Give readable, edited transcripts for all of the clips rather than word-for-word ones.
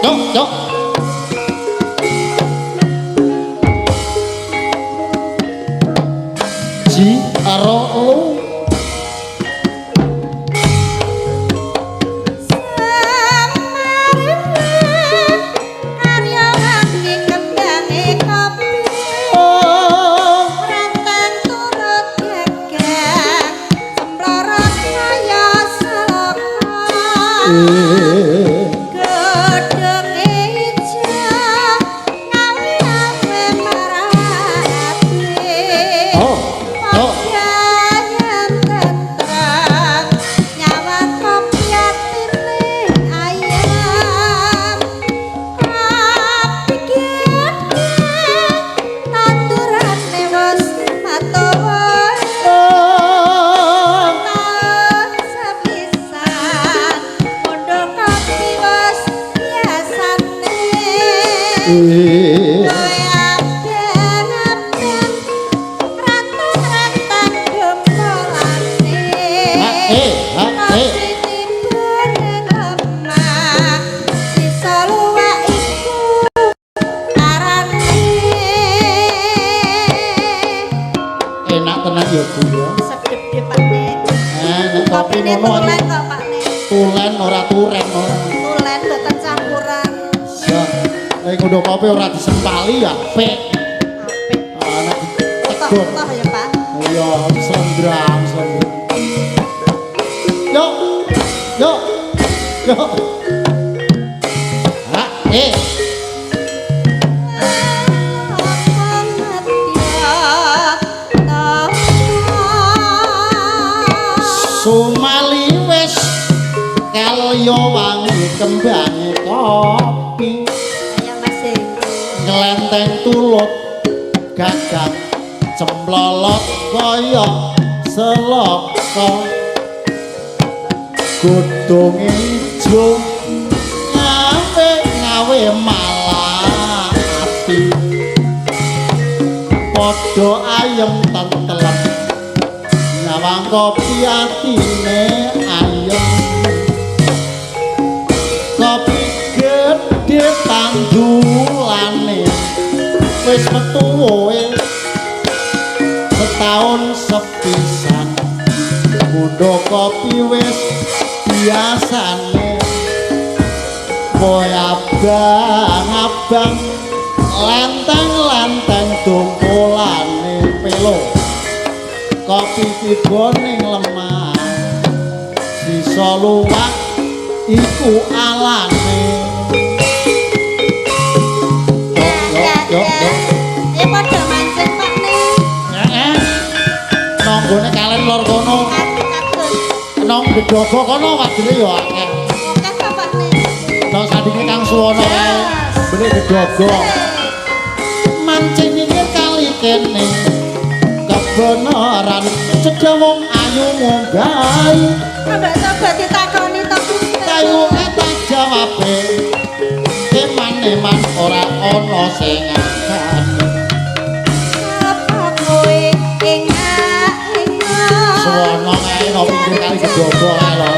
Cok, cok. Ji aro lu. Karya wangi kembange kopi. Oh. Renteng turut gagang semprorot kaya seloka. Eh. Godhonge ijo ngawe-awe marati. Oh, oh. Padhayan tentrem nyawang kopi atine ayam. Kopi gedhe tandurane wis matuwuh. Oh. Taun sepisan mondho kopi wis biasane. Eh. Kowe abang-abang rantang-rantang gempolane. Ha, eh, ha, eh. Kopi tibane lemah, sisa luwak iku arane. Enak tenan ya Bu ya. Sedep deh Pak Nek. Eh, nek kopi Kopine ngono tulen kok Pak Nek. Tulen ora turen ora. Tulen mboten campuran. Ya. Nek ngono kopi ora disempali ya apik. Apik. Ah, nek ditegur. Toh-toh ya Pak. Iya, slendrang, slendrang. Yo. Yo. Yo. Ha, eh. Apa madya tama. Sumali wis kalya wangi kembange kopi. Ayo Mas Enggo. Nglenteng tulut gagang cemplolot kaya selaka. Godhonge ijo ngawe ngawe malah ati. Padha ayem tentelem nyawang kopi atine ayem. Kopi gedhe tandulane wis metu wohe setahun sepisan. Mundho kopi wis biasane. Kowe abang-abang lenteng-lenteng dumpulane pelo. Kopi tiba ning lemah, sisa luwak iku alane. Yo Ya, yo ya. yo. Ayo padha mancing Pak Nek. Heeh. Nonggone kalen lor kono, Katut. nang gedogo kono wadine ya akeh. Akeh ta Pak Nek. Nang sandinge Kang Suwono kae, belik gedogo. Mancing iki kali kene. Kebenaran cedha wong ayu ngombahi. Coba coba ditakoni to. Tayunge tak jawabe. Eman-eman ora ana sing ngakani. Apa kowe engak-engok? Suwono kae nang pinggir kali gedogo kae lho.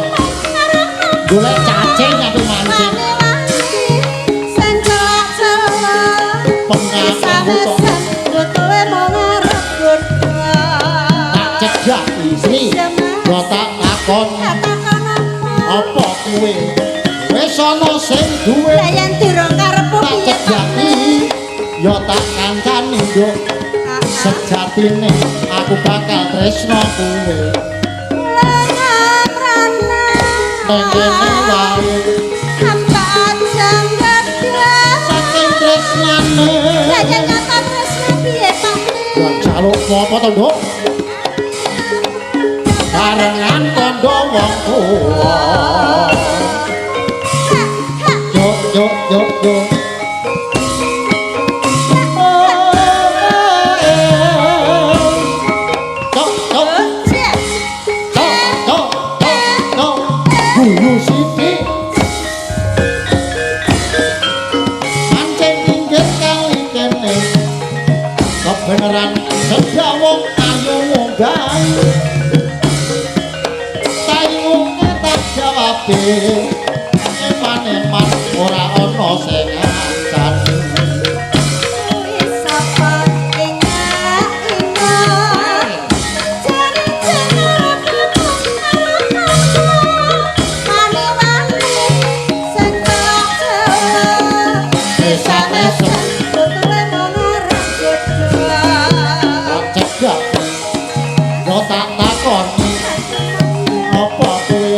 Golek cacing sampe mancing. Wani-wani sing celak-celak. Pengaku kok Butuhe mung arep godha. Tak cedak istri. Yo tak takon Takon apa? Apa kuwe wis ana sing duwe. Lah yen durung karepku Tak piye Pak cedaki Nek? yo tak kancani nduk. Sejatine aku bakal tresno kuwe. Lengan rana. Nang kene wae. Hampa jam gedhe. Saking tresnane. Lah yen nyata tresno piye Pak Nek? Lah jaluk apa to nduk? Barengan kondo wong tuwa. Yo yo yo yo. Tok tok tok tok tok tok. Guyu sithik. Mancing pinggir kali Beneran cedak wong ayu munggahi. Saingune tak jawabe. Eman-eman ora ana sing ngancani. Kuwi sapa inga-inga? Jare jeneng wani-wani sing celok-celok. Mesam-mesem. Tutule mung arep godha. Tak cegah. Yo tak takoni apa kowe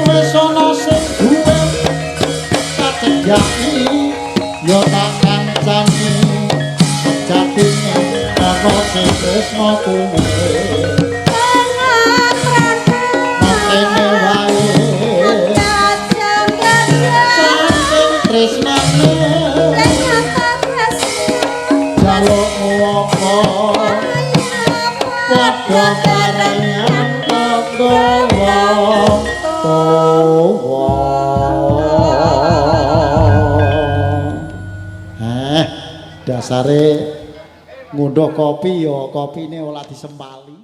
wis ana sing duwe. Tak cegaki yo tak kancani. Sejatine ana sing tresno kuwe. Mantene wae saking tresnane jalukmu apa padha bareng tuwa tuwa. Dasare ngunduh kopi ya kopine ora disempali.